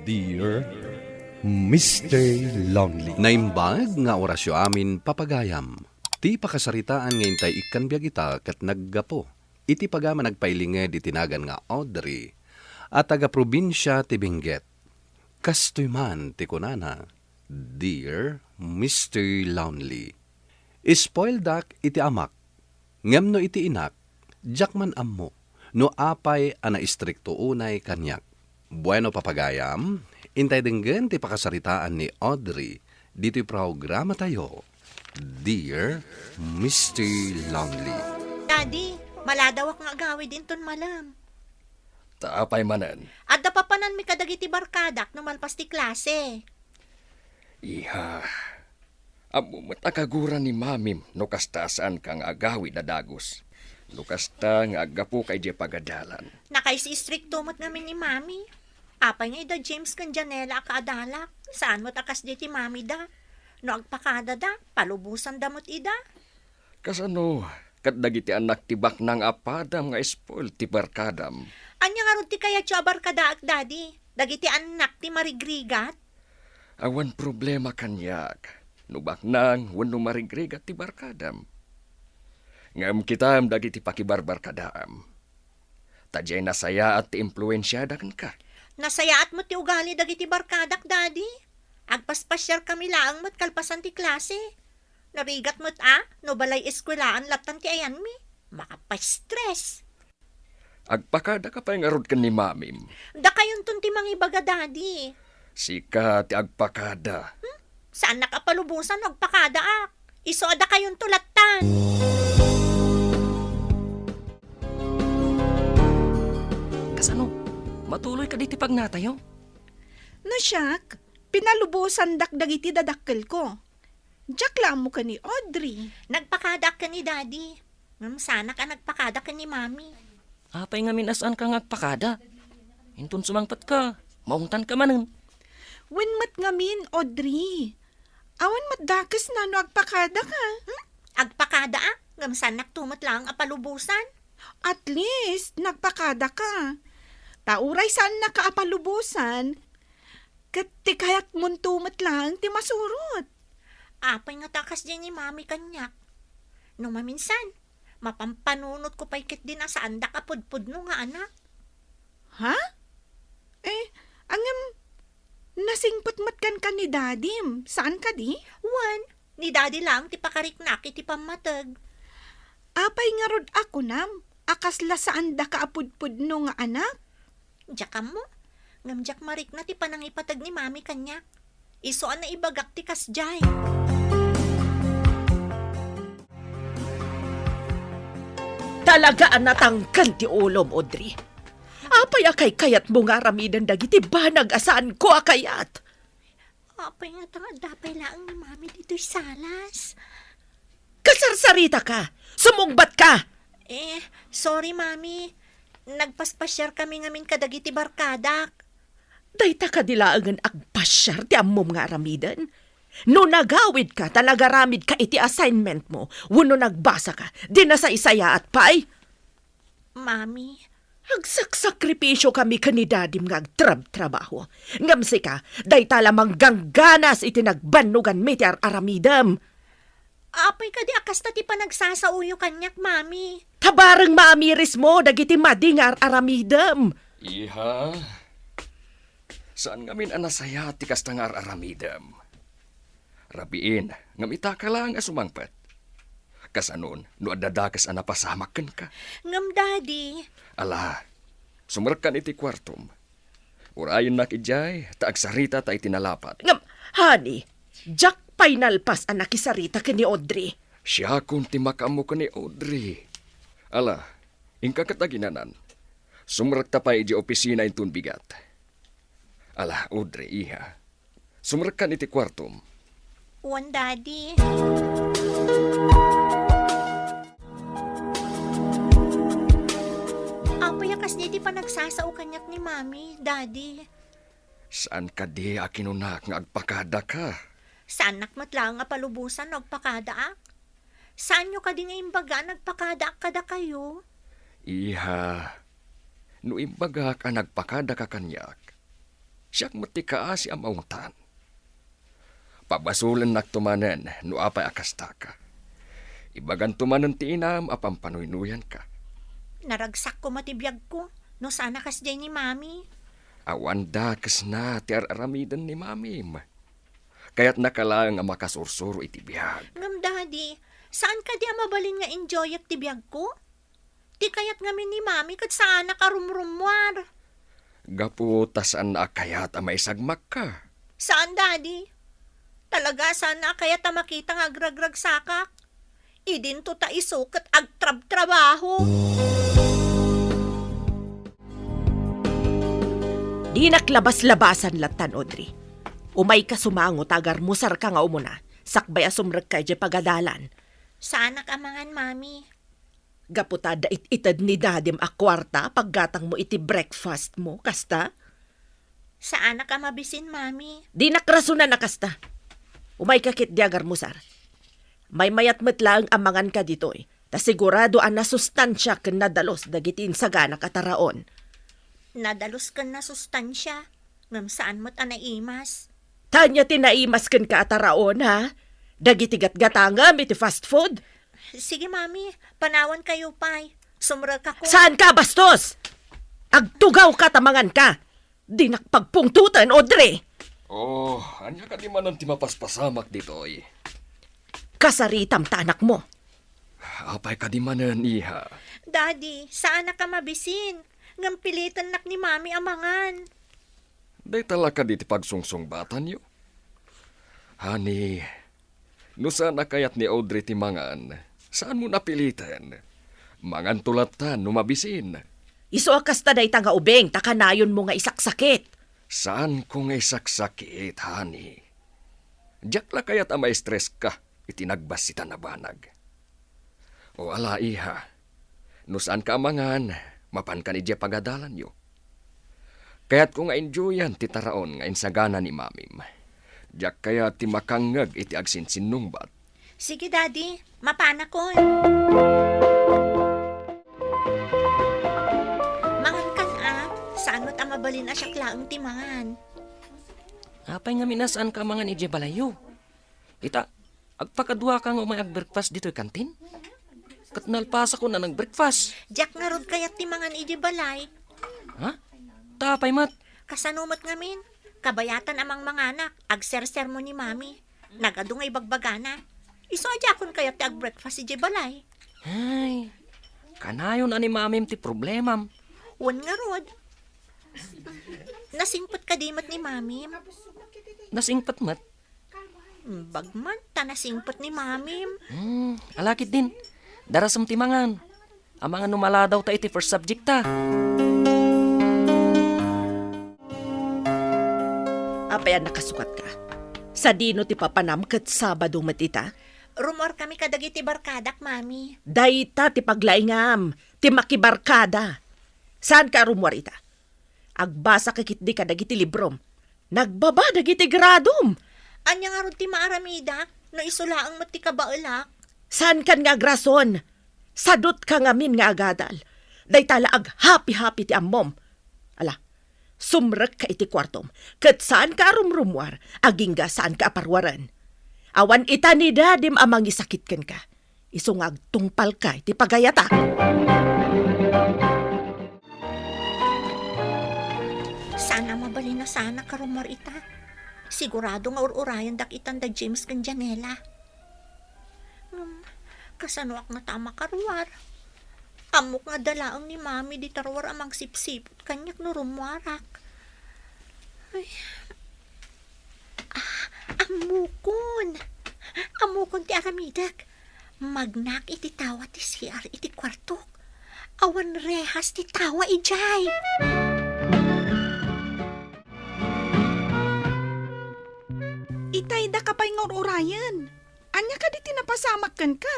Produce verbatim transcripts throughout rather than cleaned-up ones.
Dear Mister Lonely. Naimbag nga orasyo amin, papagayam. Ti pakasaritaan nga intay ikkan biag ita ket naggapu iti pagayam a nagpailinged iti nagan nga Audrey a taga-probinsia ti Benguet. Kastoy man ti kunana, Dear Mister Lonely, spoildak iti amak, ngem no iti inak, diak man ammo no apay a naistrikto unay kaniak. Bueno, papagayam, intay denggen ti pakasaritaan ni Audrey ditoy programatayo, Dear Mister Lonely. Daddy, maladawak nga agawid inton malem. Ta apay manen? Adda papananmi kadagiti barkadak no malpas ti klase. Iha, ammo met a kagura ni Mamim no kasta a saanka nga agawid a dagus. No kasta nga aggapuka idiay pagadalan. Nakaistristrikto met ngamin ni Mami. Apay nga ida James ken Janela a kaadalak, saan met a kasdi ti mamida. No agpakadada, palubosanda met ida. Kasano ket dagiti annak ti baknang a padam nga spoil ti barkadam? Ania ngarud ti kayatyo a barkadaak, Daddy? Dagiti annak ti marigrigat? Awan problema kaniak no baknang wenno marigrigat ti barkadam. Ngem kitam dagiti pakibarbarkadaam. Ta diay nasayaat ti impluensiada kenka. Nasayaat met ti ugali dagiti barkadak, Daddy. Agpaspasiarkami laeng met kalpasan ti klase. Narigat met a no balay eskuelaan lattan ti ayanmi. Makapastress. Agpakadaka pay ngarud ken ni Mamim. Dakayonton ti mangibaga, Daddy. Sika ti agpakada. Hmm? Saannak a palubosan no agpakadaak. Isu a dakayonto lattan. Kasano? Matuloy kadi ti pagnatayo? No siak, pinalubosandak dagiti dadakkelko. Diak la ammo ken ni Audrey. Nagpakadaak ken ni Daddy. Ngem saanak a nagpakada ken ni Mami. Apay ngamin a saanka nga agpakada? Inton sumangpetka, maungtanka manen. Wen met ngamin, Audrey. Awan met dakesna no agpakadaka. Hmm? Agpakadaak, ngem saannakto met laeng a palubosan. At least, nagpakadaka. Ta uray saannaka a palubosan, ket ti kayatmonto met laeng ti masurot. Apay ngata a kasdiay ni Mami kaniak? No maminsan, mapampanunotko pay ketdin a saandak a pudpudno nga anak. Ha? Eh, ngem, nasingpet met kenka ni Dadim, saan kadi? Wen, ni Dadi laeng ti pakariknak iti pammateg. Apay ngarud a kunam a kasla saandaka a pudpudno nga anak? Diak ammo, ngem diak marikna ti panangipateg ni Mami kaniak. Isu a naibagak ti kasdiay. Talaga a natangken ti ulom, Audrey. Apay a kaykayatmo nga aramiden dagiti banag a saanko a kayat? Apay ngata nga adda pay laeng ni Mami ditoy salas? Kasarsaritaka! Sumungbatka! Eh, sorry, Mami. Nagpaspasiarkami ngamin kadagiti barkadak. Dayta kadi laengen agpasiar ti ammom nga aramiden? No nagawidka ta nagaramidka iti assignmentmo wenno nagbasaka, di nasaysayaat pay? Mami. Agsaksakripisio kami ken ni Dadim nga agtrabtrabaho. Ngem sika, dayta la manggangganas iti nagbannoganmi ti ar-aramidem. Apay kadi a kasta ti panagsasaoyo kaniak, Mami? Ta bareng maamirismo dagiti madi nga ar-aramidem. Iha, saan ngamin a nasayaat ti kasta nga ar-aramidem. Rabiin, ngem itaka laeng a sumangpet. Kasanon, no adda dakes a napasamak kenka. Ngem, Daddy. Ala, sumrekkan iti kuartom. Urayennak idiay, ta agsaritata iti nalapat. Ngem, honey, diak pay nalpas a nakisarita ken ni Audrey. Siakon ti makaammo ken ni Audrey. Ala, inka ket aginanan. Sumrekta pay idiay opisina inton bigat. Ala, Audrey, iha. Sumrekkan iti kuartom. Wen, Daddy. Apay a kasdi ti panagsasao kaniak ni Mami, Daddy? Saan kadi a kinunak nga agpakadaka? Saannak met laeng a palubosan no agpakadaak? Saanyo kadi nga imbaga a nagpakadaak kadakayo? Iha, no imbagak a nagpakadaka kaniak, Siak met ti kaasi a maungtan. Pabasolennakto manen no apay a kastaka. Ibaganto manen ti inam a pampanuynuyanka. Naragsak koma ti biagko no saan a kasdiay ni Mami. Awan dakesna ti ar-aramiden ni Mamim. Kayatnaka laeng a makasursuro iti biag. Ngem, Daddy, saan kadi a mabalin nga enjoyak ti biagko? Ti kayat ngamin ni Mami ket saanak a rumrummuar. Gapu ta saanna a kayat a maisagmakka. Saan, Daddy. Talaga, saanna a kayat a makita nga agragragsakak. Idinto ta isu ket agtrabtrabaho. Dinak labas-labasan lattan, Audrey. Umayka sumango ta agarmusarka nga umuna, sakbay a sumrekka idiay pagadalan. Saanak a mangan, Mami. Gapu ta adda it-ited ni Dadim a kuarta a paggatangmo iti breakfastmo, kasta? Saanak a mabisin, Mami. Dinak rasonan a kasta. Umayka ketdi agarmusar. Maymayat met laeng a manganka ditoy, ta sigurado a nasustansia ken nadalus dagiti insaganak a taraon. Nadalus ken nasustansia, ngem saan met a naimas. Tanya ti naimas kenka a taraon, ha? Dagiti gatgatangem iti fast food? Sige, Mami. Panawankayo pay. Sumrekakon. Saanka a bastos? Agtugawka ta manganka. Dinak pagpungtoten, Audrey. Oh, ania kadi manen ti mapaspasamak ditoy? Kasaritam ta anakmo. Apay kadi manen, iha? Daddy, saanak a mabisin. Ngem pilitennak ni Mami a mangan. Dayta la kadi ti pagsungsungbatanyo? Honey, no saan a kayat ni Audrey ti mangan, saanmo a piliten. Manganto lattan no mabisin. Isu a kasta dayta nga ubing ta kanayonmo nga isaksakit. Saanko nga isaksakit, honey. Diak la kayat a maistreska iti nagbassitan a banag. O ala, iha, no saanka a mangan, mapankan idiay pagadalanyo. Kayatko nga enjoyan ti taraon nga insagana ni Mamim. Diak kayat ti makangngeg iti agsinsinnungbat. Sige, Daddy. Mapanakon. Mangankan a, saan met a mabalin a siak laeng ti mangan. Apay ngamin a saanka a mangan idiay balayyo? Ita, agpakaduaka nga umay agbreakfast ditoy kantin? Ket nalpasakon a nagbreakfast. Diak ngarud kayat ti mangan idiay balay. Ha? Ta apay met? Kasano met ngamin? Kabayatan a mangmanganak, agsersermon ni Mami. Nagadu nga ibagbagana. Isu a diakon kayat ti agbreakfast idiay balay. Ay, kanayon a ni Mamim ti problemam. Wen ngarud. Nasingpet kadi met ni Mamim? Nasingpet met. Imbag man ta nasingpet ni Mamim. Hmm, ala ketdin. Darasem ti mangan. Amangan no maladaw ta iti first subject ta. Apay a nakasukatka? Sadino ti papanam ket Sabado met ita? Rummuarkami kadagiti barkadak, Mami. Dayta ti paglaingam, ti makibarkada. Saanka a rummuar ita? Agbasaka ketdi kadagiti librom. Nagbaba dagiti gradom. Ania ngarud ti maaramidak no isu laeng met ti kabaelak? Saankan nga agrason. Sadutka ngamin nga agadal. Dayta la aghapi-hapi ti ammom. Ala, sumrekka iti kuartom, ket saanka a rumrummuar, agingga saanka a parwaren. Awan ita ni Dadim a mangisakit kenka. Isu nga agtungpalka iti pagayatak. Saan a mabalin a saanak a rummuar ita. Sigurado nga ur-urayendak itan da James ken Janela. Ngem, kasanoak ngata a makaruar? Ammok nga adda laeng ni Mami dita ruar a mangsipsiput kaniak no rummuarak. Ay. Ah, ammokon. Ammokon ti aramidek. Magnaak iti tawa ti C R iti kuartok. Awan rehas ti tawa idiay. Itay, daka pay nga ur-urayen. Ania kadi ti napasamak kenka?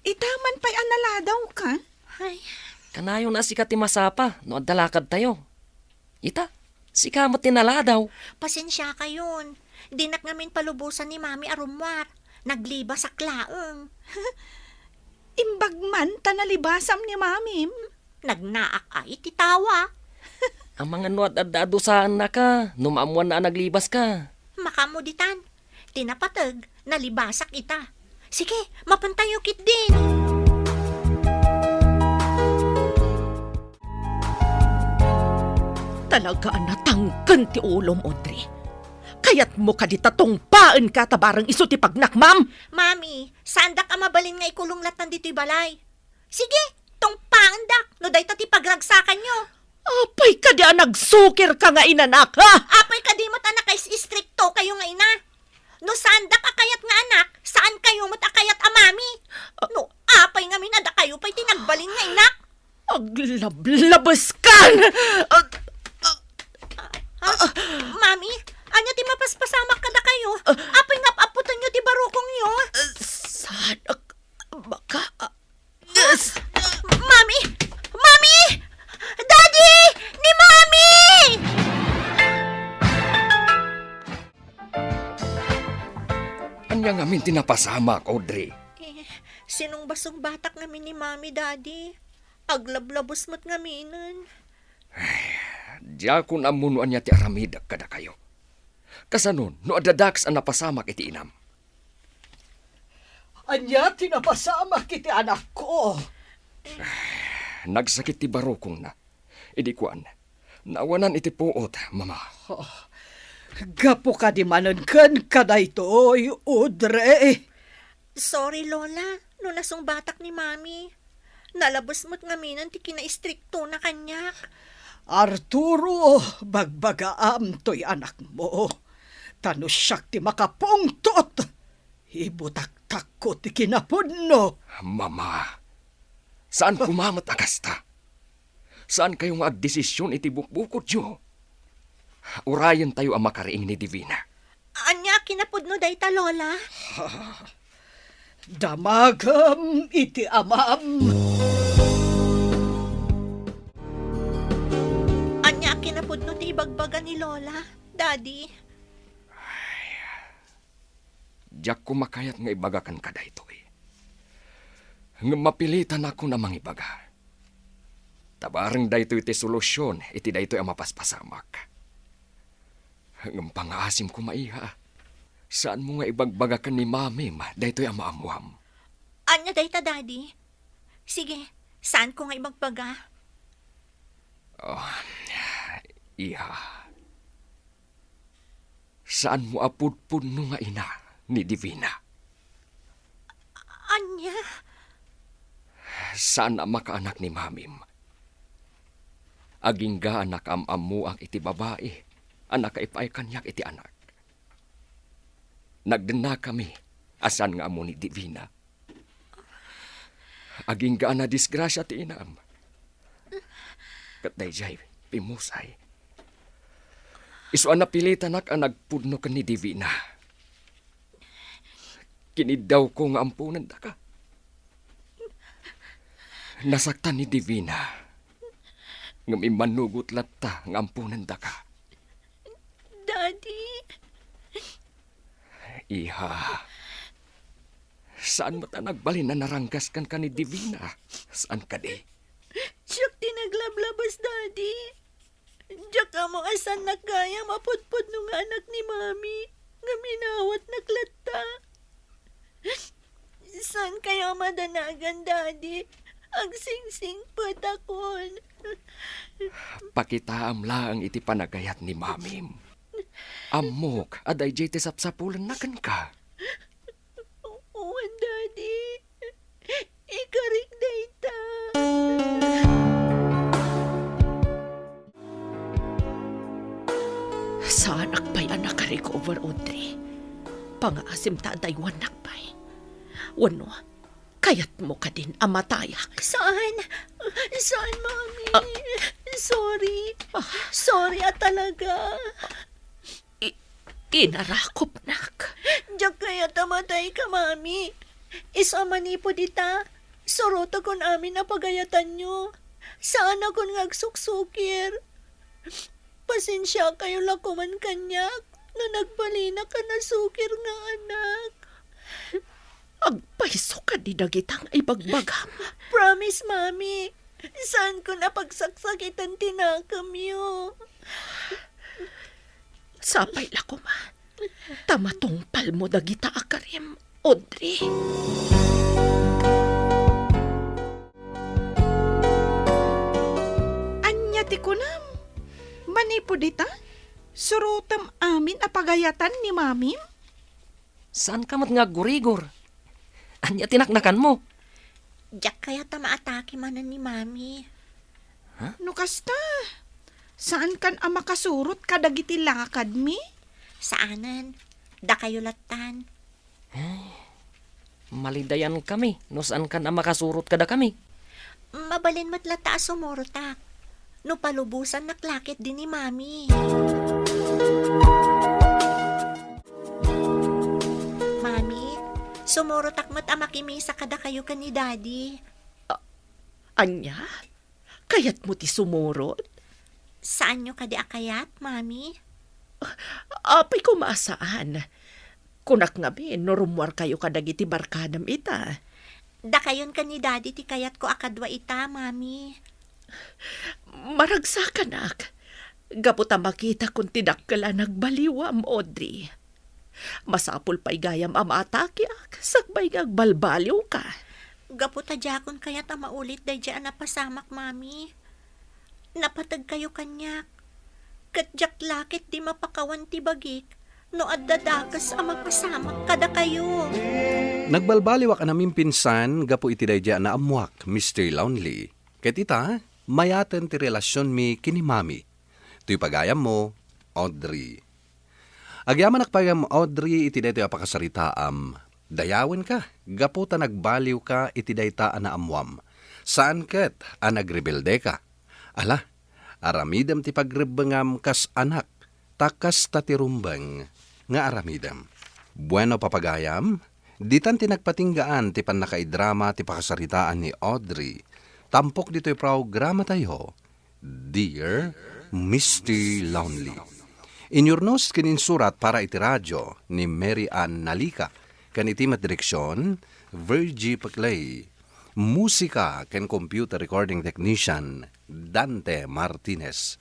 Ita man pay a naladawka? Ay. Kanayon a sika ti masapa no adda lakadtayo. Ita, sika met ti naladaw. Pasensiakayon. Dinak ngamin palubosan ni Mami a rummuar. Naglibasak laeng. Imbag man ta nalibasam ni Mamim. Nagnaak a iti tawa. Amangan no ad-adda a dusaannaka, no maammoanna a naglibaska. Makaammo ditan. Ti napateg, nalibasak ita. Sige, mapantayo ketdin. Talaga a natangken ti ulom, Audrey. Kayatmo kadi ta tungpaenka ta bareng isu ti pagnakmam? Mami, saandak a mabalin nga ikulong lattan ditoy balay. Sige, tungpaendak no dayta ti pagragsakanyo. Apay kadi a nagsukirka nga inanak, ha? Apay kadi met a nakais-istriktokayo nga ina? No saandak a kayat nga anak, saankayo met a kayat a mami. Ah. No apay ngamin a dakayo pay ti nagbalin nga inak? Aglablabeskan! Ah, ah, Mami, ania ti mapaspasamak kadakayo? Apay nga ap-apputenyo ti barukongyo? Saan ak-, maka-, Mami! Mami! Daddy! Ni Mami! Ania ngamin ti napasamak, Audrey? Eh, sinungbasungbatak ngamin ni Mami, Daddy. Aglablabes met ngaminen. Diakon ammo no ania ti aramidek kadakayo. Kasano no adda dakes a napasamak iti inam? Ania ti napasamak iti anakko? Nagsakit ti barukongna. Idi kuan, naawanan iti puot, Mama. Oh, gapu kadi manen kenka daytoy, Audrey? Sorry, Lola, no nasungbatak ni Mami. Nalabes met ngaminen ti kinaistriktona kaniak. Arturo, bagbagaam toy anakmo. Ta no siak ti makapungtot, ibutaktakko ti kinapudno. Mama, saan koma met a kasta. Saankayo nga agdesisyon iti bukbukodyo. Urayentayo a makariing ni Divina. Ania a kinapudno dayta, Lola? Damagem iti amam. Ania a kinapudno ti ibagbaga ni Lola, Daddy? Diak koma kayat nga ibaga kenka daytoy. Ngem mapilitanakon a mangibaga. Ta bareng daytoy ti solusion iti daytoy a mapaspasamak. Ngem pangaasim koma, iha. Saanmo nga ibagbaga ken ni Mamim daytoy a maammuam. Ania dayta, Daddy? Sige, saanko nga ibagbaga. Oh, iha. Saanmo a pudpudno nga ina ni Divina? Ania? Saan a makaanak ni Mamim. Agingga a nakaam-ammoak iti babai a nakaipaay kaniak iti anak. Nagdennakami a saan nga ammo ni Divina. Agingga a nadisgrasia ti inam. Ket daydiay, pimmusay. Isu a napilitanak a nagpudno ken ni Divina. Kiniddawko nga amponendaka. Nasaktan ni Divina. Ngem immanugot latta nga amponendaka. Daddy. Iha, saan met a nagbalin a naranggas kenka ni Divina. Saan kadi? Siak ti naglablabas, Daddy. Diak ammo a saannak gayam a pudpudno nga anak ni Mami, nga minawatnak latta. Saankayo a madanagan, Daddy. Agsingsingpetakon. Pakitaam laeng iti panagayat ni Mamim. Ammok a daydiay ti sapsapulenna kenka. Wen, Daddy. Ikarik dayta. Saanak pay a nakarecover, Audrey. Pangaasim ta adaywannak pay. Wenno, kayatmo kadin a matayak? Saan? Saan, Mami? Ah. Sorry. Ah. Sorry a talaga. I-, inarakupnak. Diak kayat a matayka, Mami. Isu a manipud ita, surotakon amin a pagayatanyo. Saanakon nga agsuksukir. Pasensiakayo la koman kaniak no nagbalinak a nasukir nga anak. Agpayso kadi dagita nga ibagbagam. Promise, Mami. Saankon a pagsaksakitan ti nakemyo. Sapay la koma ta matungpalmo dagita a karim, Audrey. Ania ti kunam? Manipud ita, surotem amin a pagayatan ni Mamim? Saanka met nga aggurigor? Ania ti naknakanmo? Diak kayat a maatake manen ni Mami. Ha? No kasta, saankan a makasurot kadagiti lakadmi? Saanen. Dakayo lattan. Ay, malidayankami no saankan a makasurot kadakami. Mabalin met latta a sumurotak. No palubosannak la ketdi ni Mami. Mami, sumurotak met a makimisa kadakayo ken ni Daddy. A-, ania? Kayatmo ti sumurot? Saanyo kadi a kayat, Mami? Apay koma a saan. Kunak ngamin no rummuarkayo kadagiti barkadam ita. Dakayon ken ni Daddy ti kayatko a kadua ita, Mami. Maragsakanak. Gapu ta makitakon ti dakkel a nagbaliwam, Audrey. Masapul pay gayam a maatakeak sakbay nga agbalbaliwka. Gapu ta diakon kayat a maulit daydiay a napasamak, Mami. Napateg kayo kaniak. Ket diak la ketdi mapakawan ti bagik no adda dakes a mapasamak kadakayo. Nagbalbaliwak a namimpinsan gapu iti daydiay a naammoak, Mister Lonely. Ket ita, mayaten ti relasionmi ken ni Mami. Toy pagayammo, Audrey. Agyamanak pay gayam, Audrey, iti daytoy a pakasaritaam. Dayawenka, gapu ta nagbaliwka iti dayta a naammoam. Saan ket a nagrebeldeka. Ala, aramidem ti pagrebbengam kas anak, ta kasta ti rumbeng nga aramidem. Bueno, papagayam, ditan ti nagpatinggaan ti pannakaidrama ti pakasaritaan ni Audrey. Tampok ditoy programatayo, Dear Mister Lonely. Inyurnos ken insurat para iti radio ni Mary Ann Nalica, ken iti met direksion, Virgie Peclay. Musika ken computer recording technician, Dante Martinez.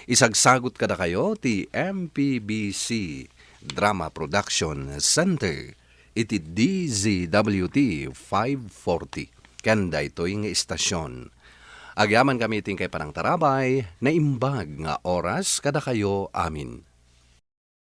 Isagsagut kadakayo ti M P B C Drama Production Center iti D Z W T five forty ken daytoy nga istasion. Agyamankami iti inkay panangtarabay, naimbag nga oras kadakayo amin.